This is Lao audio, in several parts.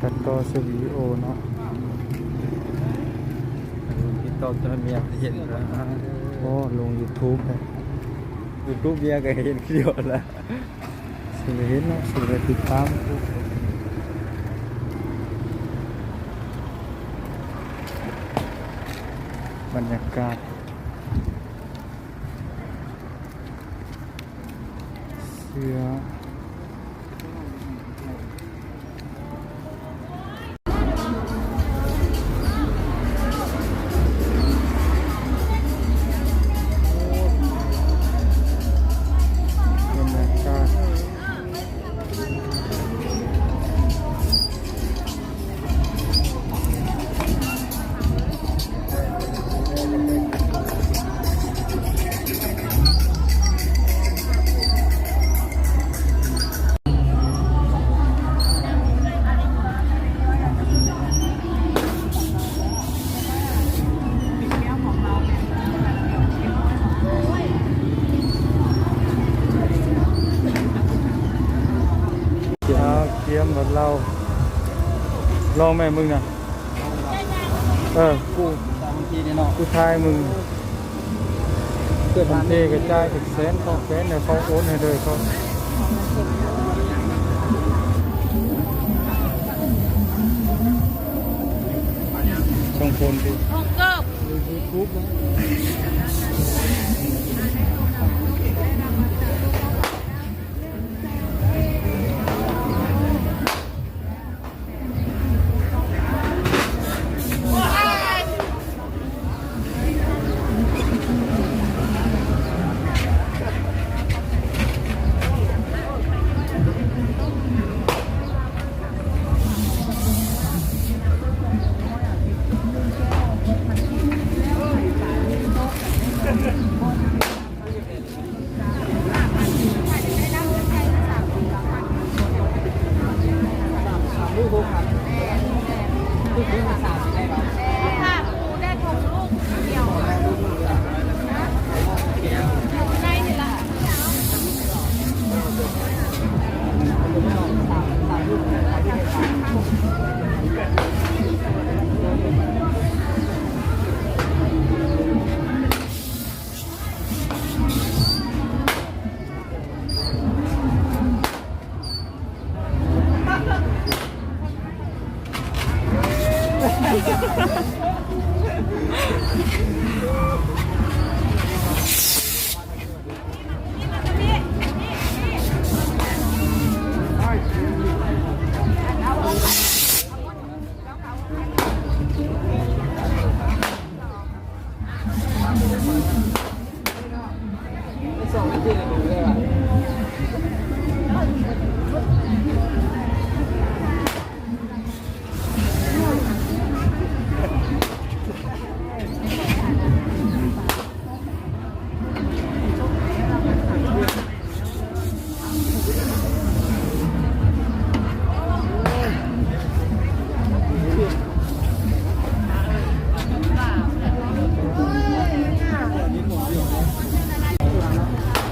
ຕັດຕໍ່ໃສ່ວິດີໂອເນາະ ຕິດຕໍ່ຕົວເມຍເຫັນ ໂອ້ ລົງຢູທູບ ຢູທູບເມຍກໍເຫັນຄືດຽວລະ ຊິໄດ້ເຫັນເນາະ ຊິໄດ້ຕິດຕາມ ບັນຍາກາດ ເສື້ອ ບັນຍາກາດ ອາ ກຽມລົດເລົ່າ ລອງແມ່ມຶງນະ ເອີ ກູ ກູຖ່າຍມຶງ ເພື່ອນເທກະຈ່າຍເປັນແສນ ສອງແສນ ແລ້ວເຂົາໂອນໃຫ້ເດີ ເຂົາສອງຄົນຕິ ຂອງເກີບ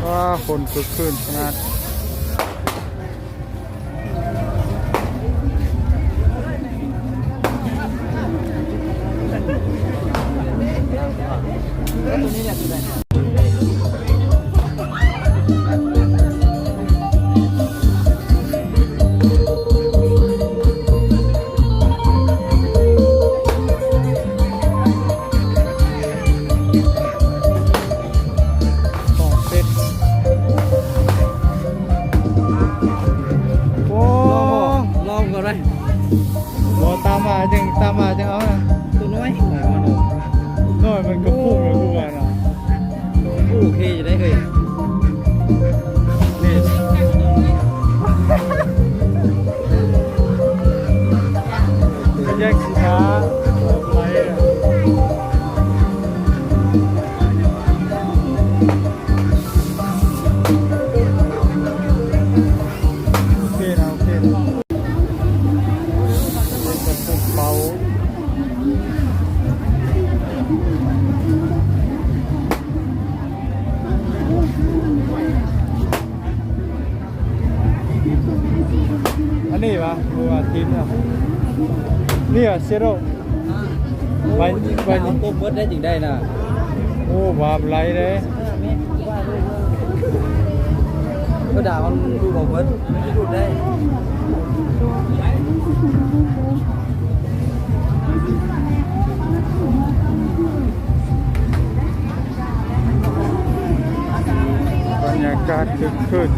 ວ້າ ຄົນຄຶກຄື້ນຂະໜາດ. ສອງເຊັດ ໂອ້ ລອງບໍ່ ລອງກໍໄດ້ ບໍ່ ຕາມມາຈຶ່ງ ຕາມມາຈຶ່ງເອົານະ ໂຕນ້ອຍ ນ້ອຍມັນກໍພຸ້ງແລ້ວ ກູວ່ານະ ໂອເຄຢູ່ໄດ໋ເຮີ້ຍ ນີ້ ແຍກສິນຄ້າ ໄປ ໂອເຄນະ ໂອເຄນະ ເປັນກະປຸກເປົາ ອັນນີ້ຫວາ? ອາທິດນະ ເນຍ ເຊໂຣ ໄປ ໄປ ເອົາຕົ້ມເບິດໄດ້ຈຶ່ງໄດ້ນະ. ໂອ້ ບາບໄຫຼເດ້. ໂຊດາມັນດູດບໍ່ເບິດ ມັນຊິດູດໄດ້. ບັນຍາກາດຄຶກຄື້ນ.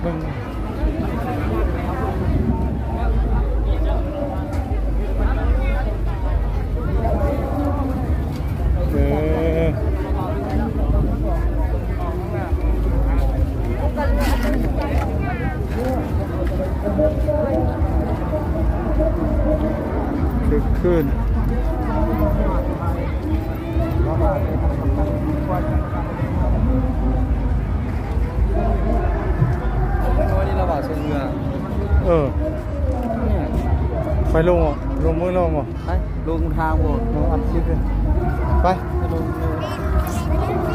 ເບິ່ງ ເອີ ຄຶກຄື້ນ. ໂອ້ຍ ນີ້ລະຫວ່າງສົ່ງເຮືອ ເອີ ໄປລົງ ລົງເມືອງລອງບໍ່? ໄປ ລົງທາງບໍ່? ລົງອັດຄລິບເລີຍ ໄປ ໄປລົງເລີຍ.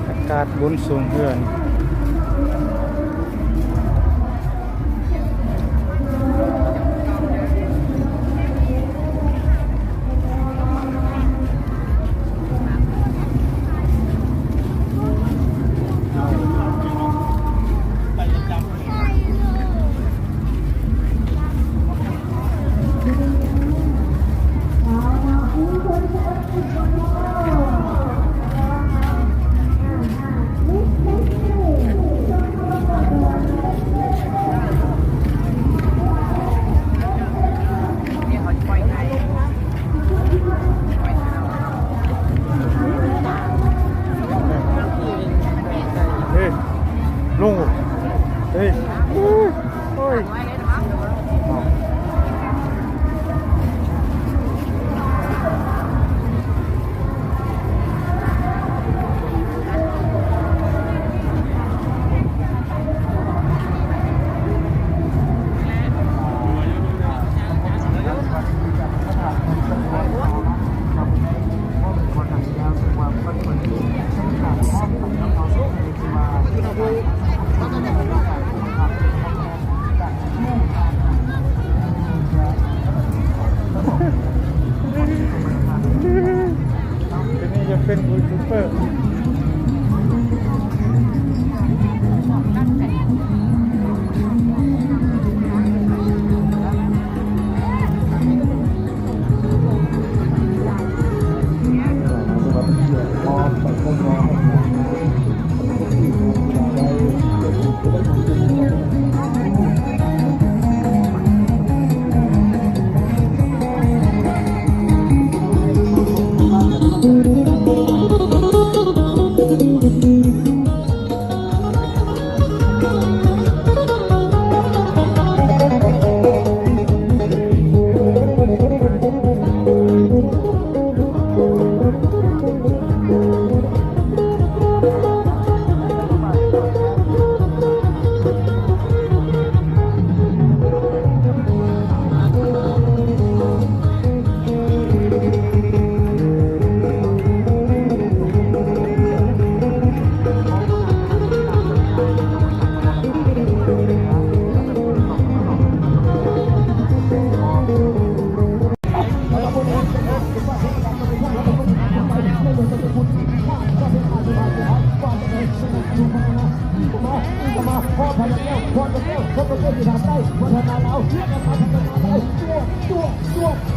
ອາກາດບົນສູງເຮືອນ. ເອີ ລົງ ເອີ ໂອ້ຍ. ເປັນນີ້ຢາກເປັນຢູທູບເບີ. ເ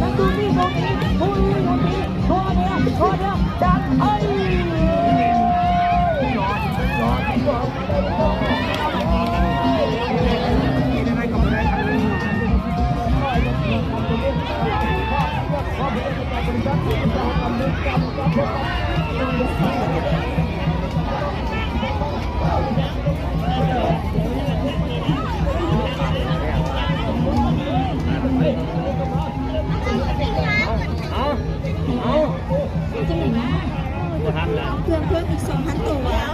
ຍັງຢູ່ນີ້ ຕົວນີ້ ຕົວນີ້ ຕົວນີ້ ຕົວເດີມ ຕົວເດີມ ຈັດ ເອີຍ ເອົາ ເອົາ ບໍ່ທັນແລ້ວ ເຄື່ອງເພີ່ມອີກສອງພັນໂຕແລ້ວ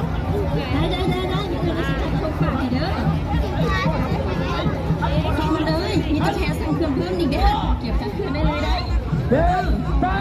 ໄດ້ ໄດ້ ໄດ້ ໄດ້ ມີເຄື່ອງທີ່ຊິຈັດຂອງຝາກໃຫ້ເດີ ເຂົ້າມາເລີຍ ມີແຕ່ແຄ່ສັ່ງເຄື່ອງເພີ່ມນີ້ເດີ ກຽມຈັດເຄື່ອງໄດ້ເລີຍ ໄດ້ ເດີ ໄດ້.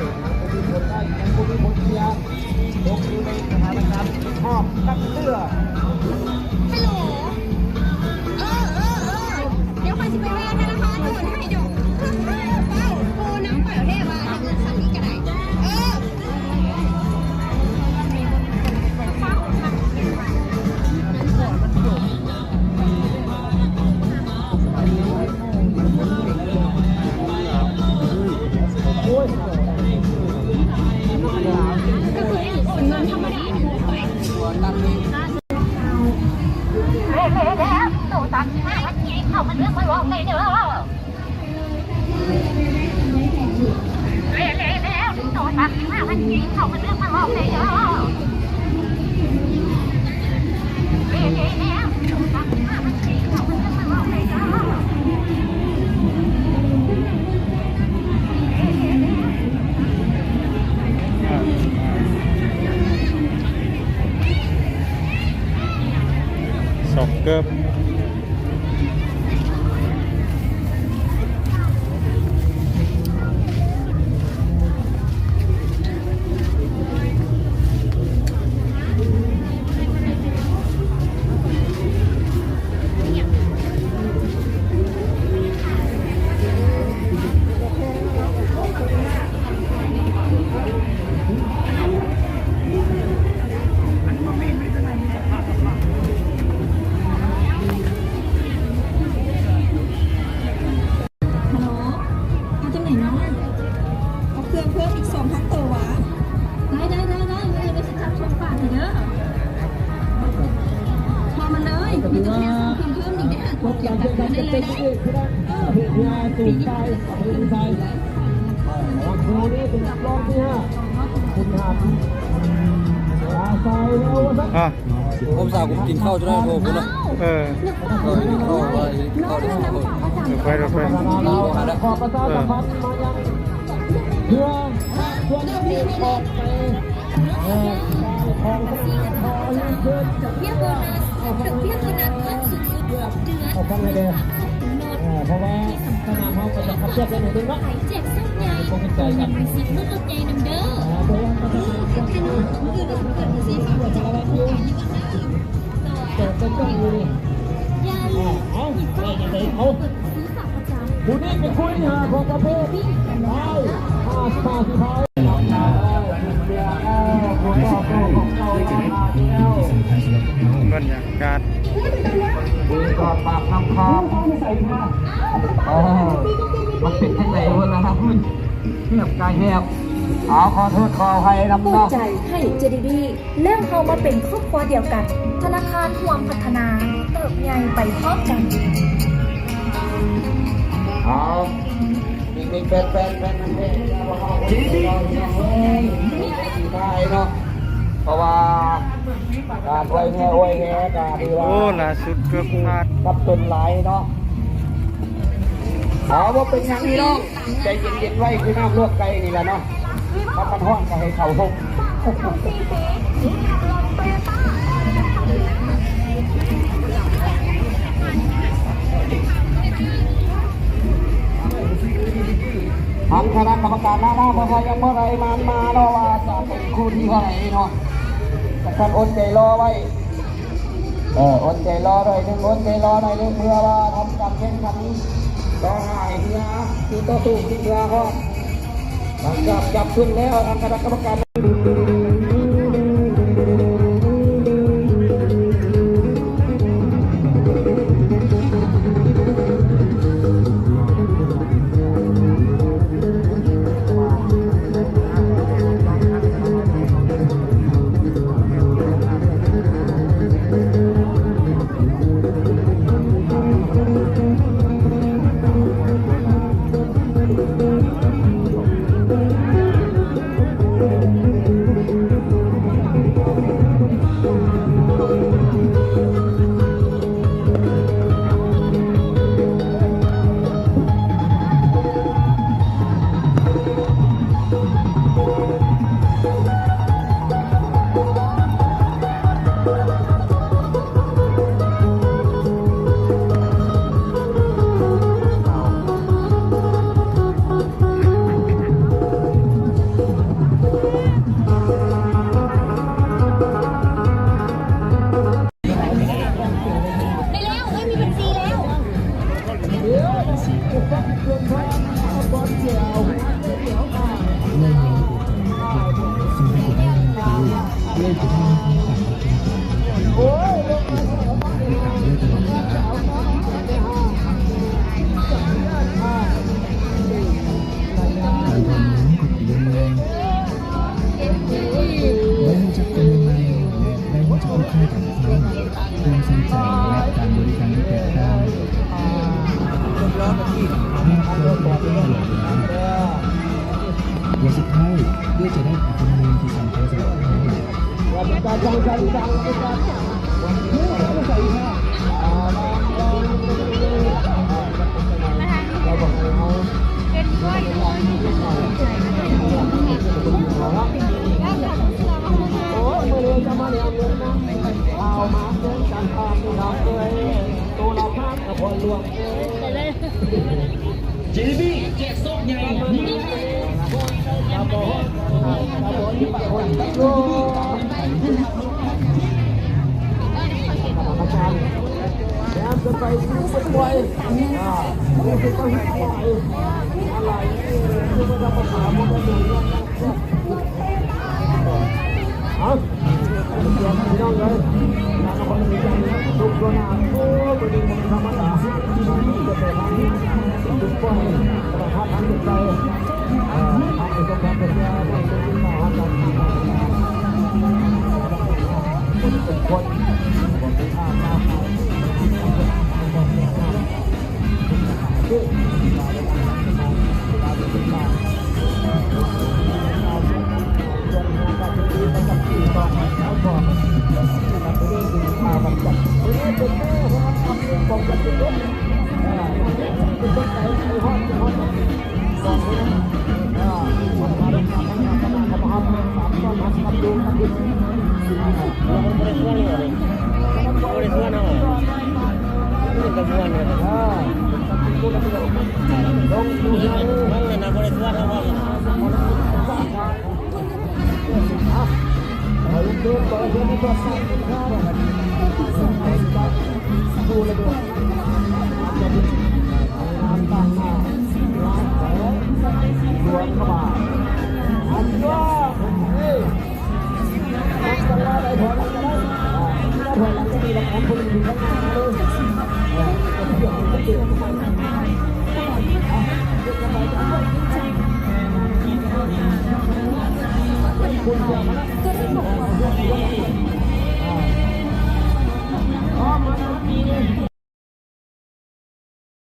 ບໍ່ມີຜົນໄດ້ ຍັງບໍ່ມີຜົນເສຍ ຕົກຢູ່ໃນສະຖານະການຮອບຄັດເລືອກ. ຮັລໂຫຼ ເອີ ເອີ ເອີ ດຽວຂ້ອຍຊິໄປແວ່ທະນາຄານໂອນໃຫ້ດອກ. ໂອ້ ນາງປາຍແທ້ວ່າທາງເງິນສັນນີ້ກະໄດ້ ເອີ. ສອກເກີບ. ຮັລໂຫຼ ເອົາຈັ່ງໃດເນາະ? ເອົາເຄື່ອງເພີ່ມອີກສອງພັນໂຕຫວາ? ໄດ້ ໄດ້ ໄດ້ ໄດ້ ມື້ອື່ນຊິຈັດສົ່ງຝາກໃຫ້ເດີ. ໂທມາເລີຍ ມີແຕ່ຜູ້ໃດສັ່ງເຄື່ອງເພີ່ມນີ້ເດ້. ໄດ້ເລີຍ ໄດ້ເລີຍ. ເອີ ອ່ະ ຜົມສາວ ຜົມກິນເຂົ້າຈະໄດ້ ໂທພຸ້ນນະ. ເອີ ເອີ ກິນເຂົ້າ ກິນເຂົ້າໄດ້ສອງຄົນ ໄປ ໄປ ໄປ ເອີ ເພື່ອ ເພື່ອ ເພື່ອ ເພື່ອ ດອກເບ້ຍໂບນັສ ດອກເບ້ຍໂບນັສເພີ່ມສູງສຸດທຸກເດືອນ ເດືອນລະສາມສິບໂຕໂນ້ດ. ເອີ ເພາະວ່າ ທີ່ສຳຄັນ ທະນາຄານເຮົາກໍຈະຄັດເລືອກໄດ້ໜ້ອຍໜຶ່ງເນາະ ແຈກສ່ວນໃຫຍ່ ບໍ່ເປັນຫຍັງ ມີສິດລົດໃຫຍ່ນຳເດີ. ເອີ ເພາະວ່າທະນາຄານ ອືມ ໂອເຄເນາະ ມື້ອື່ນກໍຊິເປີດ ຊິຝາກໄວ້ຈັກໃບ ໂທຫາຢູ່ກັນເດີ. ເອີ ເອົາ ເອົາ ເອົາ ເອົາ ເອົາ ເອົາ ເອົາ ເອົາ ເອົາ ເອົາ ຜູ້ນີ້ເປັນຄູ່ທີຫ້າຂອງປະເພດ ໄປ ຫ້າສິບຫ້າ ສິບຫ້າ. ບັນຍາກາດ ດີກວ່າປາກນ້ຳຄອງ ເອີ ມັນເປັນຈັ່ງໃດວະລະ ແຮບກາຍແຮບ. ເອົາ ຂໍໂທດຂໍອະໄພນຳເນາະ ເປີດໃຈໃຫ້ເຈດີບີ ແລ້ວເຮົາມາເປັນຄອບຄົວດຽວກັນ. ທະນາຄານຮ່ວມພັດທະນາ ເຕີບໃຫຍ່ໄປພ້ອມກັນ. ເອົາ ເປັນ ເປັນ ເປັນ ເປັນ ເປັນ ເປັນ ເປັນ ເປັນ ເພາະວ່າການອວຍແຮ່ ອວຍແຮ່ກະຖືວ່າ ໂອ້ ລ່າສຸດເກືອບພາດ ກັບຕົ້ນຫຼາຍເນາະ. ເອົາ ບໍ່ເປັນຫຍັງພີ່ນ້ອງ ໃຈເຢັນໆໄວ້ ຄືນ້ຳລວກໄກ່ນີ້ແຫຼະເນາະ ຄັນມັນຮ້ອນກໍໃຫ້ເຂົ້າຫົກ. ທາງຄະນະກຳມະການນານາ ເພິ່ນວ່າຍັງບໍ່ໄດ້ມານມາເນາະ ວ່າຈະເປັນຄູ່ທີເທົ່າໃດເນາະ ຈັ່ງຊັ້ນອົດໃຈລໍໄວ້. ເອີ ອົດໃຈລໍໜ້ອຍໜຶ່ງ ອົດໃຈລໍໜ້ອຍໜຶ່ງ ເພື່ອວ່າທຳການແຂ່ງຂັນຕໍ່ໜ້າໃຫ້ເຮືອ ຄືຕໍ່ສູ້ຂຶ້ນເຮືອຮອດ ຫຼັງຈາກຈັບຂຶ້ນແລ້ວ ທາງຄະນະກຳມະການ ເພື່ອຈະໄດ້ເປັນຄົນໜຶ່ງທີ່ສຳຄັນສຳລັບເຮົາ. ເຈດີແຈກຊອກໃຫຍ່ນີ້